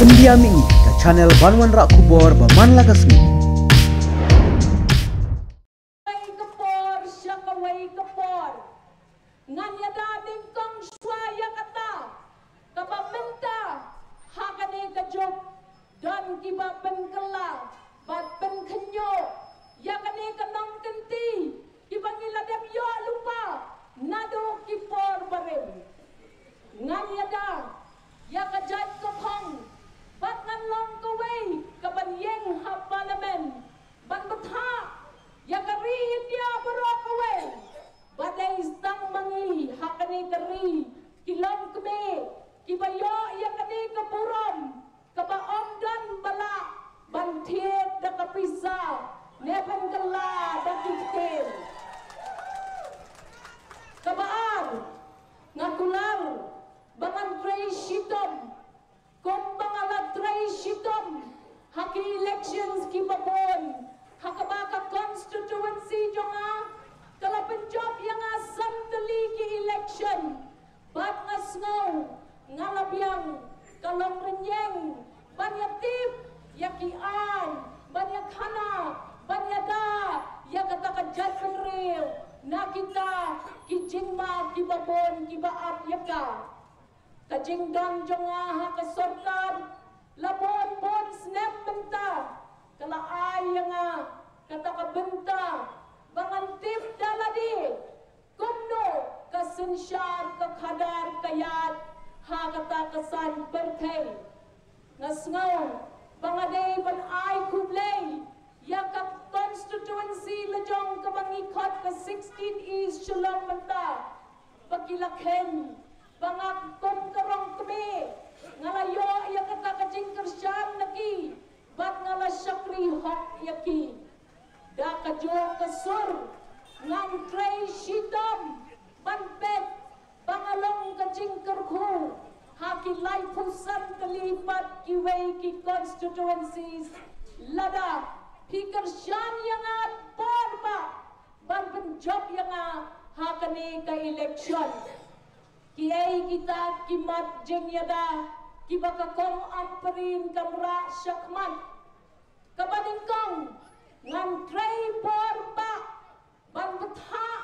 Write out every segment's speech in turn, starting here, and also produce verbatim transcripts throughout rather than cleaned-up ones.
India Mini, ka channel ban wanrah khubor ba man la ka sngi. Kawei ka por sha kawei ka por, ngan ïada nyngkong shuwa ïa kata kaba mynta ha kane ka juk don kiba pynkylla bad pynkhynñiuh ïa kane ka nongkynti kiba ngi la dep ïoh lypa naduh ki por barim. Ngan ïada ïa ka jait ka phong bad ngan long kawei kaban ïeng ha Parliament ban bthah ïa ka ri India baroh kawei ba dei tang ma ngi ha kane ka ri ki longkmie kiba ïoh ïa kane ka burom kaba ym don ba lah ban thied da ka pisa ne pynkylla da ki ktien. Kaba ar, nga kular ba ngan trei shitom kumba nga la trei shitom ha ki elections kiba bun ha kaba ka constituency jong nga ka la pynjop ïa nga san tylli ki election. Bad nga sngew nga la biang ka long rynïeng ban ïa tip ïa ki aiñ, ban ïa khana, ban ïada ïa kata ka jaitbynriew na kita ki jingma kiba bun kiba ap ïa ka. Ka jingdon jong nga ha ka sorkar la bun bun snem mynta ka la ai ïa nga kata ka bynta ba ngan tip da lade kumno ka synshar ka khadar ka ïaid ha kata ka saiñ pyrthei. Nga sngew ba nga dei ban ai khublei ïa ka constituency la jong kaba ngi khot ka sixteen East Shillong mynta ba ki la khein ba nga kum ka rong kmie nga la ïoh ïa kata ka jingkyrshan na ki bad nga la shakri hok ïa ki. Da kajuh ka sur ngan trei shitom ban peit ba nga long ka jingkyrkhu ha ki laiphew san tylli pat kiwei ki constituencies. Lada phi kyrshan ïa nga por ba ban pynjop ïa nga ha kane ka election. Kiei kita ki mat jingïada kiba ka kong Ampareen kan rah shakhmat? Kaba nyngkong, ngan trei por ba ban bthah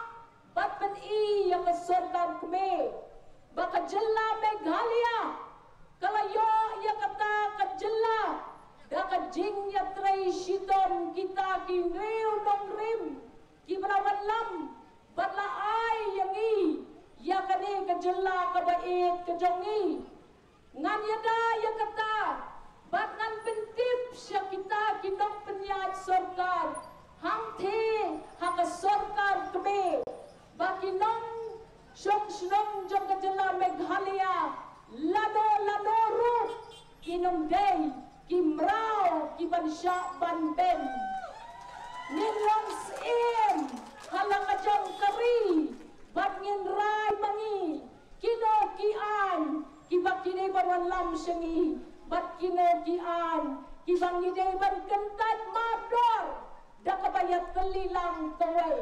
bad pyni ïa ka sorkar kmie ba ka jylla Meghalaya ka la ïoh ïa kata ka jylla da ka jingïatrei shitom kita ki riew nongrim kiba la wanlam bad la ai ïa ngi ïa kane ka jylla kaba ïeit ka jong ngi. Ngan ïada ïa kata bad ngan pyntip sha kita ki nongpynïaid sorkar hangthie ha ka sorkar kmie ba ki nongshong shnong jong ka jylla Meghalaya lano lano ruh kin ym dei ki mraw kiban shah ban beiñ. Ngin long syiem ha la ka jong ka ri bad ngin rai ma ngi kino ki aiñ kiba ki dei ban wanlam sha ngi bad kino ki aiñ kiba ngi dei ban kyntait mardor da kaba ïatylli lang kawei.